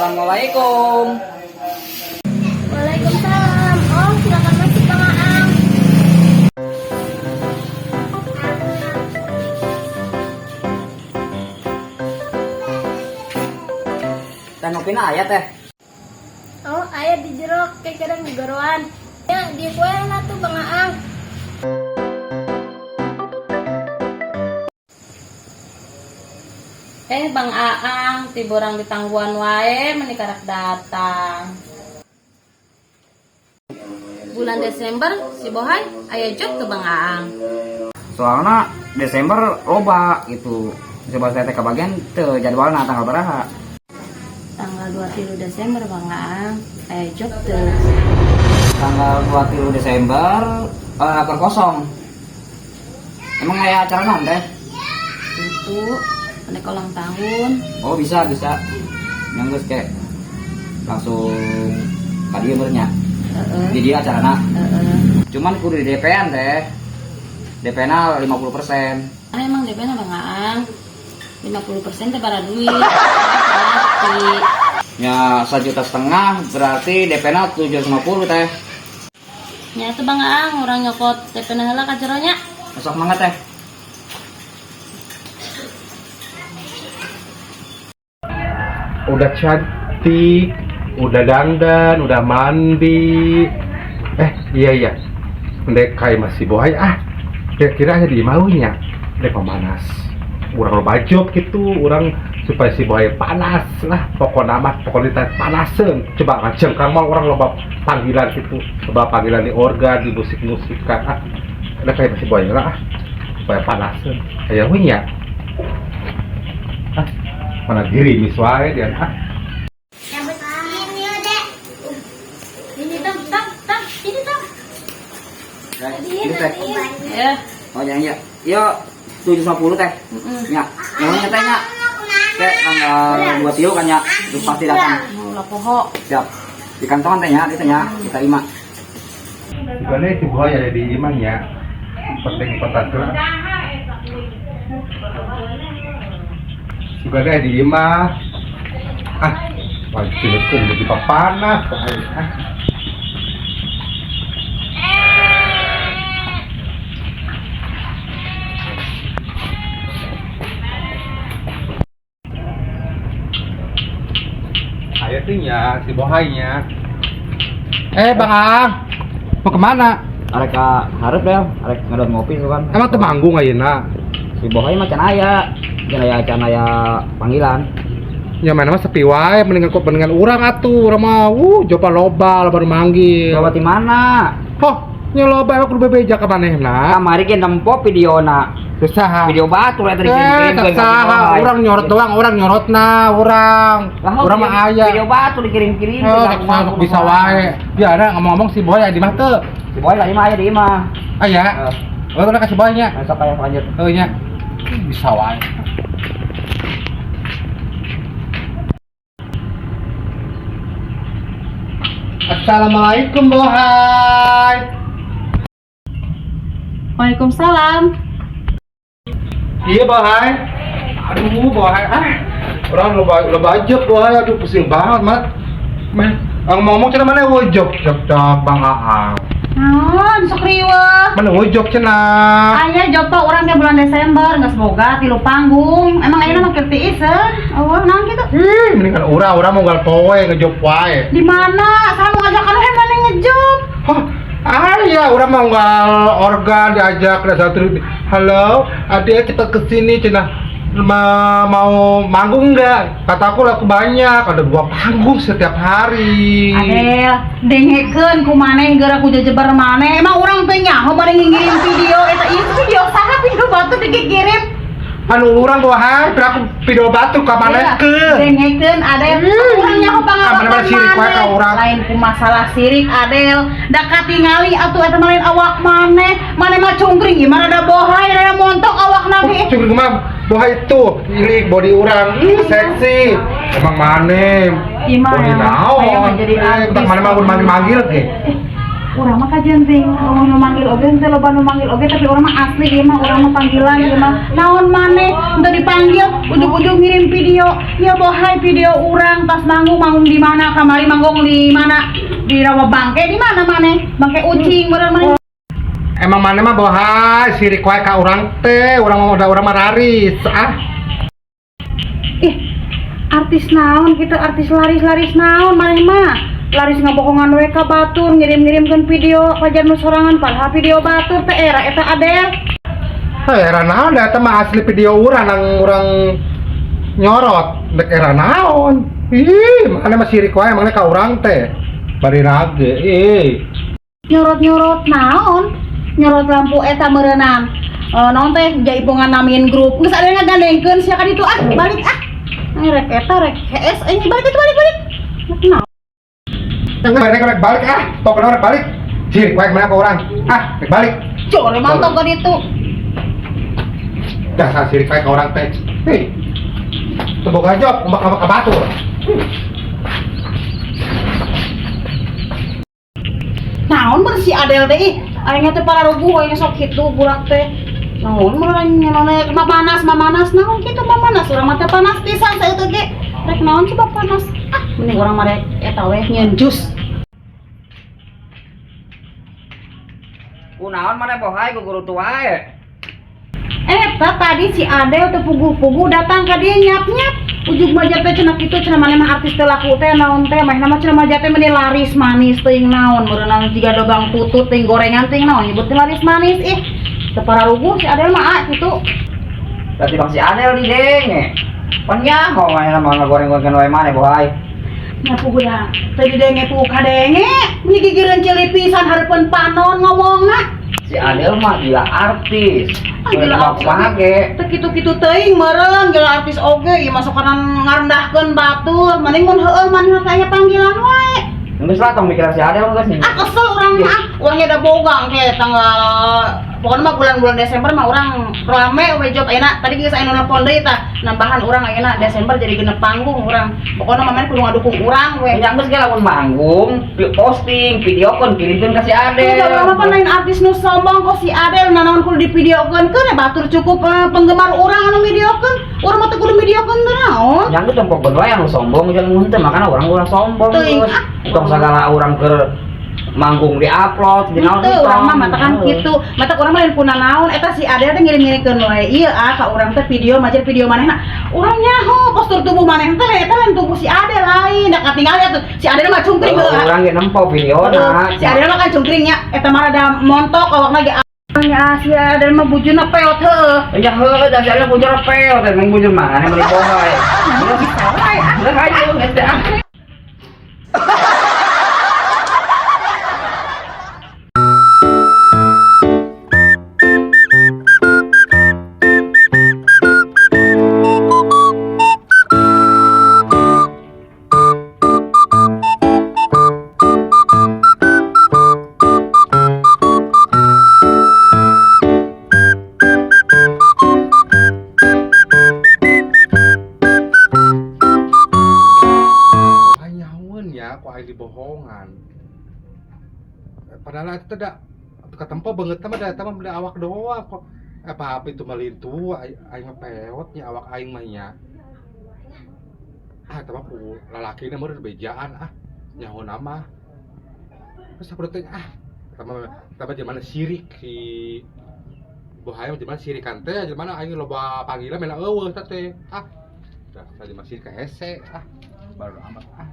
Assalamualaikum. Waalaikumsalam. Oh, silakan masuk, Bang Aang. Teh Novina aya, Teh? Oh, aya di jero, kayak kadang di goroan. Ya, di kue lah tuh, Bang Aang. Eh, Bang Aang, ti borang ditangguan wae meni karak datang. Bulan Desember si Bohai aya job ke, Bang Aang? Soalnya Desember loba gitu. Coba saya teh kebagian teu jadwalna tanggal baraha? Tanggal 23 Desember, Bang Aang, aya job teu? Tanggal 23 Desember keur kosong. Emang aya acara naon, Teh? Itu nek ulang tahun. Oh, bisa bisa. Yang geus kayak langsung ka dieu nya. Heeh. Di dia acarana. Heeh. Cuman kudu di DP-an, Teh. DP-na 50%. Ah, emang DP na, Bang Aang? 50% teh bara duit. Berarti Ya, 1,5 juta berarti DP-na 750, Teh. Nya itu, Bang Aang, urang nyokot DP na heula ka jero nya. Masuk mangga, Teh. Udah cantik, udah dandan, udah mandi. Eh, iya iya. Ndek kai masih boy ah. Kira-kira aja di maunya. Ndek pemanas. Urang loba job gitu, urang supaya si boy panas lah. Pokoknya mah pokoknya panasen. Coba ngajeng kang mau urang loba panggilan gitu. Loba panggilan di organ, di musik-musikan. Ah, ndek kai masih boy lah ah. Supaya panasen. Aya we nya. Ah, mana gerimis wae dia ah. Ini ya, Dek. Ini tang tang tang, ini tang. Teh, ini, Teh. Ya. Oh, jangan ya. Yo 750, Teh. Heeh. Ya, namanya Teh nya. Teh tanggal 23 kan ya, terus pasti datang. Mau lah poho. Siap. Di kantongan, Teh, nya, di Teh nya, kita terima. Sebenarnya si boy ada di imahnya. Penting kota tuh. Juga ada di imah. Ah, wajib lebih panas. Ah. Ayo tuh nya, si bohainya. Eh, Bang Ang, mau kemana? Arek ka hareup deh, arek ngadot ngopi tuh kan. Emang teu manggung ayeuna? Si Bohai mah can aya. Can aya panggilan. Ya mana mah sepi wae, mendingan kok mendingan urang atuh, urang mah joba loba, loba nu manggil. Loba ti mana? Hoh, nya loba emang kudu bebeja ka manehna. Kamari ge nempo videona. Terus saha? Video batur eta Eh, dikirim-kirim tak saha, urang nyorot doang, urang nyorotna, urang. Urang mah aya. Video batur dikirim-kirim. Eh, tak saha bisa wae. Ya ada ngomong-ngomong si Boy di mah teu. Si Bohai lah imah aya di imah. Aya. Eh. Oh, udah kasih Boy nya. Besok aya lanjut. Heuh nya. Bisa wae. Assalamualaikum, Bohai. Waalaikumsalam. Iya, Bohai. Aduh, Bohai. Ah, urang loba loba job, Bohai. Aduh, pusing banget, Mat. Man, ngomong cenah mana job job job Bang Aang. Naon sok riweuh? Mana job cenah? Aya job pak urang ge bulan Desember geus boga tilu panggung. Emang ayeuna mah keur tiiseun? Eueuh naon kitu? Ih, mendingan urang, urang mau unggal poe ngejob wae. Di mana? Saya mau ngajak anu mana ngejob? Hah, aya urang mau unggal organ diajak ke satu. Halo, adek cepat kesini cenah. Mau manggung nggak? Kata aku laku banyak, ada dua panggung setiap hari. Adel, dengekeun ku maneh geura ku jejebar maneh. Emang urang teh nyaho maneh ngirim video eta ieu video saha, video batur dikirim? Anu urang bawa hai, aku video batur ka maneh ke. Dengekeun, Adel, urang nyaho Ah, pangalaman mana-mana sirik wae ka urang. Lain ku masalah sirik, Adel. Da katingali atuh eta mah lain awak maneh. Maneh mah cungkring ieu mah rada bohai, rada montok awakna ge. Cungkring mah bohai itu, ilik body urang, seksi. Emang maneh. Imah Body ya, naon? aya mah jadi Eh, artis. tak maneh mah manggil-manggil ge. Urang mah kajian ting, urang nu manggil oge henteu loba nu manggil oge, tapi urang mah asli ieu mah, urang mah panggilan ieu mah. Naon maneh henteu dipanggil, ujug-ujug ngirim video. Ya bohai video urang pas manggung, manggung di mana kamari, manggung di mana? Di Rawa Bangke di mana maneh? Bangke ucing meureun maneh. Emang maneh mah bohai sirik wae ka urang teh, urang mah udah urang mah raris ah. Ih, artis naon kitu, artis laris-laris naon maneh mah? Laris ngabohongan we ka batur, ngirim-ngirimkeun video pajar nu sorangan padahal video batur teh era eta Adel. Heh, era naon da eta mah asli video urang nang urang nyorot dek era naon. Ih, maneh mah sirik wae maneh ka urang teh. Bari rage, ih. Nyorot-nyorot naon? Nyorot lampu eta meureunang. Naon teh jaipongan namin grup. Geus ada ngagandengkeun sia ka ditu ah, balik ah. Rek eta rek HS ini balik itu balik balik. Rek naon? Rek rek balik ah, pokoknya rek balik. Sirik wae maneh ka urang. Ah, rek balik. Cor emang tong ka ditu. Dasar sirik wae ka urang teh. Hei. Teu boga job, umbak-umbak ka batur. Naon bener si Adel teh ih, aing teh pararuguh aing sok kitu budak teh. Naon meureun nyanone mah panas, mah panas naon kitu mah panas, urang mah teh panas pisan saeuteuk ge. Rek naon coba panas. Ah, mending urang mah rek eta we nyieun jus. Kunaon maneh bohai ku guru tua wae. Eta tadi si Adel teh puguh-puguh datang ka dieu nyap-nyap. Ujug maja teh cenah kitu cenah maneh mah artis teh laku teh naon teh manehna mah cenah maja teh meni laris manis teuing naon meureunang jiga dogang putut teuing gorengan teuing naon nyebut teh laris manis ih. Teu pararuguh si Adel mah ah kitu. Berarti bang si Adel di denge. Pan nyaho manehna mah ngagoreng-gorengkeun wae maneh bohai. Nya puguh da teu didenge puguh kadenge meni gigireun ceuli pisan hareupeun panon ngomongna. Si Adel mah gila artis. Ah, gila artis kumaha ge. Teu kitu-kitu teuing meureun gila artis oge ieu mah sokanan ngarendahkeun batur. Mending mun heueuh manehna teh aya panggilan wae. Geus lah tong mikiran si Adel geus nih. Ah kesel urang mah ah. Urangnya da boga engke tanggal pokoknya mah bulan-bulan Desember mah urang rame we job ayeuna. Tadi geus aya nu nelpon deui tah nambahan urang ayeuna Desember jadi genep panggung urang. Pokoknya mah maneh kudu ngadukung urang we. Yang geus ge lamun manggung, posting, videokeun, kirimkeun ka si Adel. Udah urang mah pan lain artis nu sombong kok si Adel nanaon kudu divideokeun keun batur cukup penggemar urang anu videokeun. Urang mah teu kudu videokeun teh naon. Yang geus tempokeun wae anu sombong jeung mun teu makana urang ulah sombong. Teuing ah. Tong sagala urang keur manggung di-upload di naon Teu urang mah matakan kitu. Matak urang mah lain puna naon eta si Adel teh ngirim-ngirimkeun wae ieu ah ka urang teh video majar video manehna. Urang nyaho postur tubuh manehna teh eta lain tubuh si Adel lain. Da katingali atuh si Adel mah cungkring heula. Urang ge nempo videona. Si Adel mah kan cungkring nya eta mah rada montok awakna ge nya si Adel mah bujuna peot heueuh. Ya heueuh da si Adel bujur peot emang bujur maneh meuli bohai. Bisa wae ah. Geus hayu geus teh ah. Aing nyahoeun ya ku aing dibohongan. Padahal itu da ketempo banget mah da eta mah benda awak doang kok. Apa itu mah lintu aing mah peot nya awak aing mah nya. Ah eta mah ku lalakina meureun bejaan ah nyaho nama. Terus aku teh ah eta mah jelema sirik si Bohai mah jelema sirikan teh jelema aing loba panggilan mena eueuh teh. Ah dasar jelema sirik hese ah baru amat ah.